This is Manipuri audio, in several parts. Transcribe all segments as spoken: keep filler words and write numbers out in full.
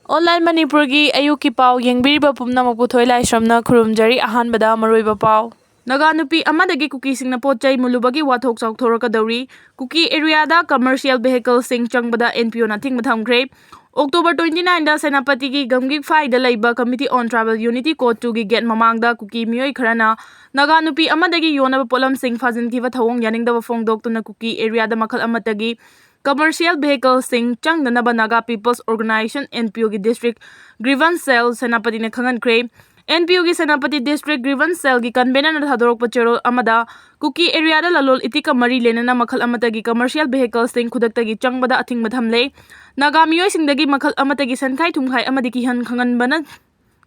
ꯑꯣꯟꯂꯥꯏꯟ ꯃꯅꯤꯄꯨꯔꯒꯤ ꯑꯌꯨꯛꯀꯤ ꯄꯥꯎ ꯌꯦꯡꯕꯤꯔꯤꯕ ꯄꯨꯝꯅꯃꯛꯄꯨ ꯊꯣꯏ ꯂꯥꯏꯁ꯭ꯔꯝꯅ ꯈꯨꯔꯨꯝꯖꯔꯤ꯫ ꯑꯍꯥꯟꯕꯗ ꯃꯔꯨꯑꯣꯏꯕ ꯄꯥꯎ꯫ ꯅꯥꯒꯥ ꯅꯨꯄꯤ ꯑꯃꯗꯒꯤ ꯀꯨꯀꯤꯁꯤꯡꯅ ꯄꯣꯠ ꯆꯩ ꯃꯨꯜꯂꯨꯕꯒꯤ ꯋꯥꯊꯣꯛ ꯆꯥꯎꯊꯣꯔꯛꯀꯗꯧꯔꯤ꯫ ꯀꯨꯀꯤ ꯑꯦꯔꯤꯌꯥꯗ ꯀꯃꯔꯁꯤꯌꯦꯜ ꯚꯦꯍꯤꯀꯜꯁꯤꯡ ꯆꯪꯕꯗ ꯑꯦꯟ ꯄꯤ ꯑꯣꯅ ꯑꯊꯤꯡꯕ ꯊꯝꯈ꯭ꯔꯦ꯫ ꯑꯣꯛꯇꯣꯕꯔ twenty nineꯗ ꯁꯦꯅꯥꯄꯇꯤꯒꯤ ꯒꯝꯒꯤꯛꯐꯥꯏꯗ ꯂꯩꯕ Committee on Tribal Unity Code twoꯒꯤ ꯒꯦꯠ ꯃꯃꯥꯡꯗ ꯀꯨꯀꯤ ꯃꯤꯑꯣꯏ ꯈꯔꯅ ꯅꯥꯒꯥ ꯅꯨꯄꯤ ꯑꯃꯗꯒꯤ ꯌꯣꯟꯅꯕ ꯄꯣꯠꯂꯝꯁꯤꯡ ꯐꯥꯖꯤꯟꯈꯤꯕ ꯊꯧꯑꯣꯡ ꯌꯥꯅꯤꯡꯗꯕ ꯐꯣꯡꯗꯣꯛꯇꯨꯅ ꯀꯨꯀꯤ ꯑꯦꯔꯤꯌꯥꯗ ꯃꯈꯜ ꯑꯃꯠꯇꯒꯤ ꯀꯃꯔꯁꯤꯌꯦꯜ ꯚꯦꯍꯤꯀꯜꯁꯤꯡ ꯆꯪꯗꯅꯕ Naga People's Organisation, N P Oꯒꯤ District Grievance Cell ꯁꯦꯅꯥꯄꯇꯤꯅ ꯈꯪꯍꯟꯈ꯭ꯔꯦ꯫ N P Oꯒꯤ ꯁꯦꯅꯥꯄꯇꯤ District Grievance Cellꯒꯤ convenerꯅ ꯊꯥꯗꯣꯔꯛꯄ ꯆꯦꯔꯣꯜ ꯑꯃꯗ, ꯀꯨꯀꯤ ꯑꯦꯔꯤꯌꯥꯗ ꯂꯂꯣꯟ ꯏꯇꯤꯛꯀ ꯃꯔꯤ ꯂꯩꯅꯅ ꯃꯈꯜ ꯑꯃꯠꯇꯒꯤ ꯀꯃꯔꯁꯤꯌꯦꯜ ꯚꯦꯍꯤꯀꯜꯁꯤꯡ ꯈꯨꯗꯛꯇꯒꯤ ꯆꯪꯕꯗ ꯑꯊꯤꯡꯕ ꯊꯝꯂꯦ꯫ ꯅꯥꯒꯥ ꯃꯤꯑꯣꯏꯁꯤꯡꯗꯒꯤ ꯃꯈꯜ ꯑꯃꯠꯇꯒꯤ ꯁꯟꯈꯥꯏ ꯊꯨꯝꯈꯥꯏ ꯑꯃꯗꯤ ꯀꯤꯍꯟ ꯈꯪꯍꯟꯕꯅ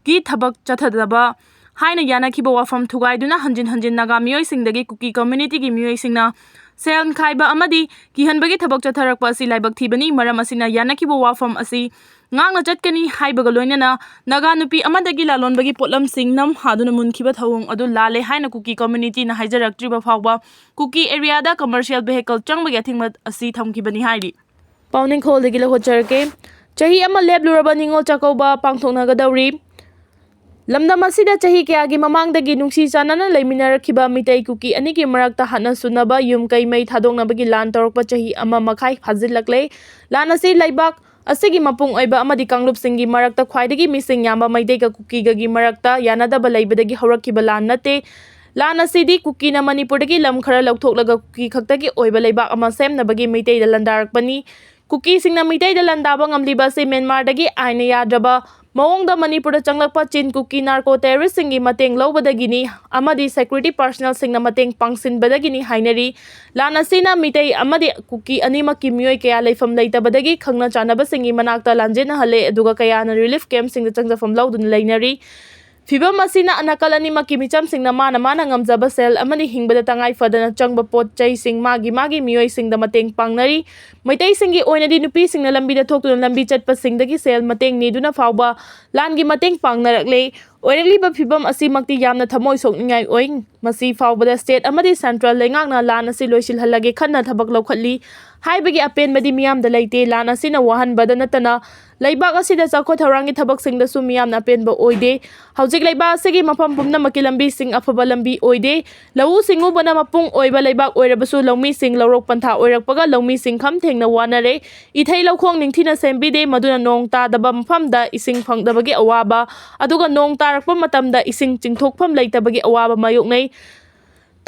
ꯒꯤ ꯊꯕꯛ ꯆꯠꯊꯗꯕ ꯍꯥꯏꯅ ꯌꯥꯅꯈꯤꯕ ꯋꯥꯐꯝ ꯊꯨꯒꯥꯏꯗꯨꯅ ꯍꯟꯖꯤꯟ ꯍꯟꯖꯤꯟ ꯅꯥꯒꯥ ꯃꯤꯑꯣꯏꯁꯤꯡꯗꯒꯤ ꯀꯨꯀꯤ communityꯒꯤ ꯃꯤꯑꯣꯏꯁꯤꯡꯅ ꯁꯦꯜ ꯈꯥꯏꯕ ꯑꯃꯗꯤ ꯀꯤꯍꯟꯕꯒꯤ ꯊꯕꯛ ꯆꯠꯊꯔꯛꯄ ꯑꯁꯤ ꯂꯥꯏꯕꯛ ꯊꯤꯕꯅꯤ꯫ ꯃꯔꯝ ꯑꯁꯤꯅ ꯌꯥꯅꯈꯤꯕ ꯋꯥꯐꯝ ꯑꯁꯤ ꯉꯥꯛꯅ ꯆꯠꯀꯅꯤ ꯍꯥꯏꯕꯒ ꯂꯣꯏꯅꯅ ꯅꯥꯒꯥ ꯅꯨꯄꯤ ꯑꯃꯗꯒꯤ ꯂꯥꯂꯣꯟꯕꯒꯤ ꯄꯣꯠꯂꯝꯁꯤꯡ ꯅꯝ ꯍꯥꯗꯨꯅ ꯃꯨꯟꯈꯤꯕ ꯊꯧꯑꯣꯡ ꯑꯗꯨ ꯂꯥꯜꯂꯦ ꯍꯥꯏꯅ ꯀꯨꯀꯤ communityꯅ ꯍꯥꯏꯖꯔꯛꯇ꯭ꯔꯤꯕ ꯐꯥꯎꯕ ꯀꯨꯀꯤ areaꯗ commercial vehicle ꯆꯪꯕꯒꯤ ꯑꯊꯤꯡꯕ ꯑꯁꯤ ꯊꯝꯈꯤꯕꯅꯤ ꯍꯥꯏꯔꯤ꯫ ꯄꯥꯎꯅꯤꯡꯈꯣꯜꯗꯒꯤ ꯂꯧꯈꯠꯆꯔꯛꯀꯦ꯫ ꯆꯍꯤ ꯑꯃ ꯂꯦꯞꯂꯨꯔꯕ ꯅꯤꯉꯣꯜ ꯆꯥꯛꯀꯧꯕ ꯄꯥꯡꯊꯣꯛꯅꯒꯗꯧꯔꯤ꯫ ꯂꯝꯗꯝ ꯑꯁꯤꯗ ꯆꯍꯤ ꯀꯌꯥꯒꯤ ꯃꯃꯥꯡꯗꯒꯤ ꯅꯨꯡꯁꯤ ꯆꯥꯟꯅꯅ ꯂꯩꯃꯤꯟꯅꯔꯛꯈꯤꯕ ꯃꯤꯇꯩ ꯀꯨꯀꯤ ꯑꯅꯤꯒꯤ ꯃꯔꯛꯇ ꯍꯥꯠꯅ ꯁꯨꯅꯕ ꯌꯨꯝ ꯀꯩ ꯃꯩ ꯊꯥꯗꯣꯛꯅꯕꯒꯤ ꯂꯥꯟ ꯇꯧꯔꯛꯄ ꯆꯍꯤ ꯑꯃ ꯃꯈꯥꯏ ꯐꯥꯖꯤꯜꯂꯛꯂꯦ꯫ ꯂꯥꯟ ꯑꯁꯤ ꯂꯩꯕꯥꯛ ꯑꯁꯤꯒꯤ ꯃꯄꯨꯡ ꯑꯣꯏꯕ ꯑꯃꯗꯤ ꯀꯥꯡꯂꯨꯞꯁꯤꯡꯒꯤ ꯃꯔꯛꯇ ꯈ꯭ꯋꯥꯏꯗꯒꯤ ꯃꯤꯁꯤꯡ ꯌꯥꯝꯕ ꯃꯩꯇꯩꯒ ꯀꯨꯀꯤꯒꯒꯤ ꯃꯔꯛꯇ ꯌꯥꯅꯗꯕ ꯂꯩꯕꯗꯒꯤ ꯍꯧꯔꯛꯈꯤꯕ ꯂꯥꯟ ꯅꯠꯇꯦ꯫ ꯂꯥꯟ ꯑꯁꯤꯗꯤ ꯀꯨꯀꯤꯅ ꯃꯅꯤꯄꯨꯔꯗꯒꯤ ꯂꯝ ꯈꯔ ꯂꯧꯊꯣꯛꯂꯒ ꯀꯨꯀꯤ ꯈꯛꯇꯒꯤ ꯑꯣꯏꯕ ꯂꯩꯕꯥꯛ ꯑꯃ ꯁꯦꯝꯅꯕꯒꯤ ꯃꯩꯇꯩꯗ ꯂꯥꯟꯗꯥꯔꯛꯄꯅꯤ꯫ ꯀꯨꯀꯤꯁꯤꯡꯅ ꯃꯤꯇꯩꯗ ꯂꯥꯟꯗꯥꯕ ꯉꯝꯂꯤꯕ ꯑꯁꯤ ꯃ꯭ꯌꯥꯟꯃꯥꯔꯗꯒꯤ ꯑꯥꯏꯟꯅ ꯌꯥꯗ꯭ꯔꯕ ꯃꯑꯣꯡꯗ ꯃꯅꯤꯄꯨꯔꯗ ꯆꯪꯂꯛꯄ ꯆꯤꯟ ꯀꯨꯀꯤ narco terroristꯁꯤꯡꯒꯤ ꯃꯇꯦꯡ ꯂꯧꯕꯗꯒꯤꯅꯤ ꯑꯃꯗꯤ security personnelꯁꯤꯡꯅ ꯃꯇꯦꯡ ꯄꯥꯡꯁꯤꯟꯕꯗꯒꯤꯅꯤ ꯍꯥꯏꯅꯔꯤ꯫ ꯂꯥꯟ ꯑꯁꯤꯅ ꯃꯤꯇꯩ ꯑꯃꯗꯤ ꯀꯨꯀꯤ ꯑꯅꯤꯃꯛꯀꯤ ꯃꯤꯑꯣꯏ ꯀꯌꯥ ꯂꯩꯐꯝ ꯂꯩꯇꯕꯗꯒꯤ ꯈꯪꯅ ꯆꯥꯟꯅꯕꯁꯤꯡꯒꯤ ꯃꯅꯥꯛꯇ ꯂꯥꯟꯖꯦꯟꯅꯍꯜꯂꯦ, ꯑꯗꯨꯒ ꯀꯌꯥꯅ relief campꯁꯤꯡꯗ ꯆꯪꯖꯐꯝ ꯂꯧꯗꯨꯅ ꯂꯩꯅꯔꯤ꯫ ꯐꯤꯚꯝ ꯑꯁꯤꯅ ꯅꯥꯀꯜ ꯑꯅꯤꯃꯛꯀꯤ ꯃꯤꯆꯝꯁꯤꯡꯅ ꯃꯥꯅ ꯃꯥꯅ ꯉꯝꯖꯕ ꯁꯦꯜ ꯑꯃꯗꯤ ꯍꯤꯡꯕꯗ ꯇꯉꯥꯏ ꯐꯗꯅ ꯆꯪꯕ ꯄꯣꯠ ꯆꯩꯁꯤꯡ ꯃꯥꯒꯤ ꯃꯥꯒꯤ ꯃꯤꯑꯣꯏꯁꯤꯡꯗ ꯃꯇꯦꯡ ꯄꯥꯡꯅꯔꯤ꯫ ꯃꯩꯇꯩꯁꯤꯡꯒꯤ ꯑꯣꯏꯅꯗꯤ ꯅꯨꯄꯤꯁꯤꯡꯅ ꯂꯝꯕꯤꯗ ꯊꯣꯛꯇꯨꯅ ꯂꯝꯕꯤ ꯆꯠꯄꯁꯤꯡꯗꯒꯤ ꯁꯦꯜ ꯃꯇꯦꯡ ꯅꯤꯗꯨꯅ ꯐꯥꯎꯕ ꯂꯥꯟꯒꯤ ꯃꯇꯦꯡ ꯄꯥꯡꯅꯔꯛꯂꯦ꯫ ꯑꯣꯏꯔꯛꯂꯤꯕ ꯐꯤꯚꯝ ꯑꯁꯤꯃꯛꯇꯤ ꯌꯥꯝꯅ ꯊꯃꯣꯏ ꯁꯣꯛꯅꯤꯡꯉꯥꯏ ꯑꯣꯏ꯫ ꯃꯁꯤ ꯐꯥꯎꯕꯗ state ꯑꯃꯗꯤ central ꯂꯩꯉꯥꯛꯅ ꯂꯥꯟ ꯑꯁꯤ ꯂꯣꯏꯁꯤꯜꯍꯜꯂꯒꯦ ꯈꯟꯅ ꯊꯕꯛ ꯂꯧꯈꯠꯂꯤ ꯍꯥꯏꯕꯒꯤ ꯑꯄꯦꯟꯕꯗꯤ ꯃꯤꯌꯥꯝꯗ ꯂꯩꯇꯦ꯫ ꯂꯥꯟ ꯑꯁꯤꯅ ꯋꯥꯍꯟꯕꯗ ꯅꯠꯇꯅ ꯂꯩꯕꯥꯛ ꯑꯁꯤꯗ ꯆꯥꯎꯈꯠ ꯊꯧꯔꯥꯡꯒꯤ ꯊꯕꯛꯁꯤꯡꯗꯁꯨ ꯃꯤꯌꯥꯝꯅ ꯑꯄꯦꯟꯕ ꯑꯣꯏꯗꯦ꯫ ꯍꯧꯖꯤꯛ ꯂꯩꯕꯥꯛ ꯑꯁꯤꯒꯤ ꯃꯐꯝ ꯄꯨꯝꯅꯃꯛꯀꯤ ꯂꯝꯕꯤꯁꯤꯡ ꯑꯐꯕ ꯂꯝꯕꯤ ꯑꯣꯏꯗꯦ꯫ ꯂꯧꯎ ꯁꯤꯡꯎꯕꯅ ꯃꯄꯨꯡ ꯑꯣꯏꯕ ꯂꯩꯕꯥꯛ ꯑꯣꯏꯔꯕꯁꯨ ꯂꯧꯃꯤꯁꯤꯡ ꯂꯧꯔꯣꯛ ꯄꯟꯊꯥ ꯑꯣꯏꯔꯛꯄꯒ ꯂꯧꯃꯤꯁꯤꯡ ꯈꯝ ꯊꯦꯡꯅ ꯋꯥꯅꯔꯦ꯫ ꯏꯊꯩ ꯂꯧꯈꯣꯡ ꯅꯤꯡꯊꯤꯅ ꯁꯦꯝꯕꯤꯗꯦ, ꯃꯗꯨꯅ ꯅꯣꯡ ꯇꯥꯗꯕ ꯃꯐꯝꯗ ꯏꯁꯤꯡ ꯐꯪꯗꯕꯒꯤ ꯑꯋꯥꯕ, ꯑꯗꯨꯒ ꯅꯣꯡ ꯇꯥꯔꯛꯄ ꯃꯇꯝꯗ ꯏꯁꯤꯡ ꯆꯤꯡꯊꯣꯛꯐꯝ ꯂꯩꯇꯕꯒꯤ ꯑꯋꯥꯕ ꯃꯥꯌꯣꯛꯅꯩ꯫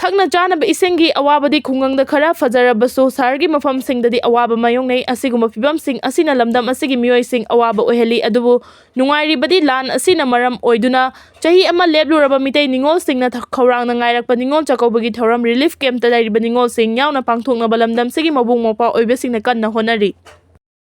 ꯊꯛꯅ ꯆꯥꯅꯕ ꯏꯁꯤꯡꯒꯤ ꯑꯋꯥꯕꯗꯤ ꯈꯨꯡꯒꯪꯗ ꯈꯔ ꯐꯖꯔꯕꯁꯨ ꯁꯍꯔꯒꯤ ꯃꯐꯝꯁꯤꯡꯗꯗꯤ ꯑꯋꯥꯕ ꯃꯥꯌꯣꯛꯅꯩ꯫ ꯑꯁꯤꯒꯨꯝꯕ ꯐꯤꯕꯝꯁꯤꯡ ꯑꯁꯤꯅ ꯂꯝꯗꯝ ꯑꯁꯤꯒꯤ ꯃꯤꯑꯣꯏꯁꯤꯡ ꯑꯋꯥꯕ ꯑꯣꯏꯍꯜꯂꯤ꯫ ꯑꯗꯨꯕꯨ ꯅꯨꯡꯉꯥꯏꯔꯤꯕꯗꯤ ꯂꯥꯟ ꯑꯁꯤꯅ ꯃꯔꯝ ꯑꯣꯏꯗꯨꯅ ꯆꯍꯤ ꯑꯃ ꯂꯦꯞꯂꯨꯔꯕ ꯃꯤꯇꯩ ꯅꯤꯉꯣꯜꯁꯤꯡꯅ ꯊ-, ꯈꯧꯔꯥꯡꯅ ꯉꯥꯏꯔꯛꯄ ꯅꯤꯉꯣꯜ ꯆꯥꯛꯀꯧꯕꯒꯤ ꯊꯧꯔꯝ ꯔꯤꯂꯤꯐ ꯀꯦꯝꯞꯇ ꯂꯩꯔꯤꯕ ꯅꯤꯉꯣꯜꯁꯤꯡ ꯌꯥꯎꯅ ꯄꯥꯡꯊꯣꯛꯅꯕ ꯂꯝꯗꯝꯁꯤꯒꯤ ꯃꯕꯨꯡ ꯃꯧꯄ꯭ꯋꯥ ꯑꯣꯏꯕꯁꯤꯡꯅ ꯀꯟꯅ ꯍꯣꯠꯅꯔꯤ꯫